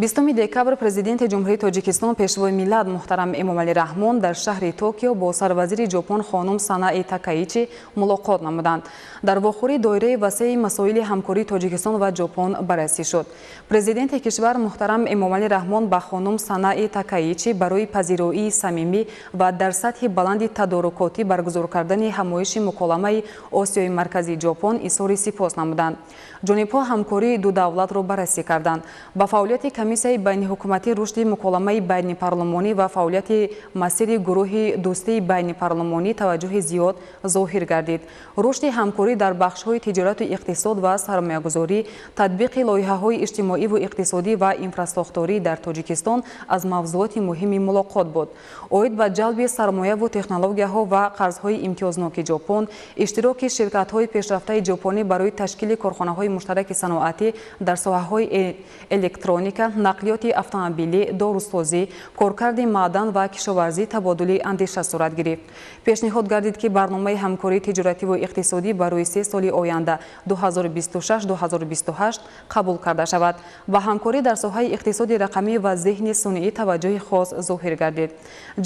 20 декабр Президенти Ҷумҳурии Тоҷикистон, Пешвои миллат муҳтарам Эмомалӣ Раҳмон дар шаҳри Токио бо сарвазири Ҷопон хонум Санаи Такаичи мулоқот намуданд. Дар вохӯрӣ доираи васеи масоили ҳамкории Тоҷикистон ва Ҷопон баррасӣ шуд. Президенти кишвар муҳтарам Эмомалӣ Раҳмон ба хонум Санаи Такаичи барои пазироии самимӣ ва дар сатҳи баланди тадорукотӣ баргузор кардани ҳамоиши муколамаи Осиёи Марказии Ҷопон изҳори сипос намуданд. Ҷонибҳо ҳамкории ду давлатро баррасӣ карданд. Ба фаъолияти Комиссияи байниҳукуматии рушди муколамаи байнипарлумонӣ ва фаъолияти масири гурӯҳи дӯстии байнипарлумонӣ таваҷҷӯҳи зиёд зоҳир гардид. Рушди ҳамкорӣ дар бахшҳои тиҷорату иқтисод ва сармоягузорӣ, татбиқи лоиҳаҳои иҷтимоиву иқтисодӣ ва инфрасохторӣ дар Тоҷикистон аз мавзӯоти муҳими мулоқот буд. Оид ба ҷалби сармояву технологияҳо ва қарзҳои имтиёзноки Ҷопон, иштироки ширкатҳои пешрафтаи ҷопонӣ барои ташкили корхонаҳои муштараки саноатӣ дар соҳаҳои электроника, нақлиёти автомобилӣ, дорусозӣ, коркарди маъдан ва кишоварзӣ табодули андеша сурат гирифт. Пешниҳод гардид, ки барномаи ҳамкории тиҷоративу иқтисодӣ барои 3 соли оянда 2026-2028 қабул карда шавад. Ба ҳамкорӣ дар соҳаи иқтисоди рақамӣ ва зеҳни сунъӣ таваҷҷӯҳи хос зоҳир гардид.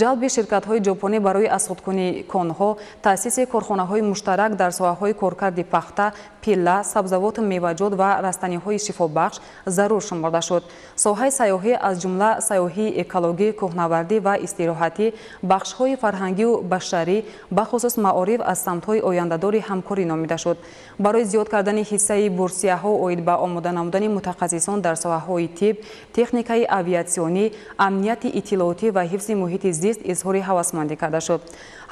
Ҷалби ширкатҳои ҷопонӣ барои азхудкунии конҳо, таъсиси корхонаҳои муштарак дар соҳаҳои коркарди пахта, пилла, сабзавоту меваҷот ва растаниҳои шифобахш зарур шуморда шуд. Соҳаи сайёҳӣ, аз ҷумла сайёҳии экологӣ, кӯҳнавардӣ ва истироҳатӣ, бахшҳои фарҳангию башарӣ, бахусус маориф аз самтҳои ояндадори ҳамкорӣ номида шуд. Барои зиёд кардани ҳиссаи бурсияҳо оид ба омода намудани мутахассисон дар соҳаҳои тиб, техникаи авиатсионӣ, амнияти иттилоотӣ ва ҳифзи муҳити зист изҳори ҳавасмандӣ карда шуд.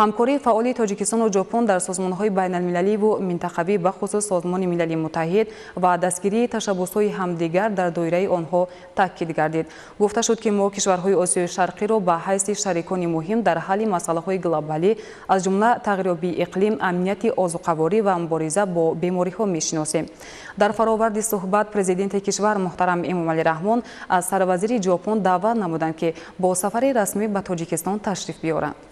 Ҳамкории фаъоли Тоҷикистону Ҷопон дар созмонҳои байналмилаливу минтақавӣ, бахусус Созмони Милали Муттаҳид, ва дастгирии ташаббусҳои ҳамдигар дар доираи онҳо таъкид гардид. Гуфта шуд, ки мо кишварҳои Осиёи Шарқиро ба ҳайси шарикони муҳим дар ҳалли масъалаҳои глобалӣ, аз ҷумла тағйирёбии иқлим, амнияти озуқаворӣ ва мубориза бо бемориҳо мешиносем. Дар фароварди суҳбат Президенти кишвар муҳтарам Эмомалӣ Раҳмон аз сарвазири Ҷопон даъват намуданд, ки бо сафари расмӣ ба Тоҷикистон ташриф биёранд.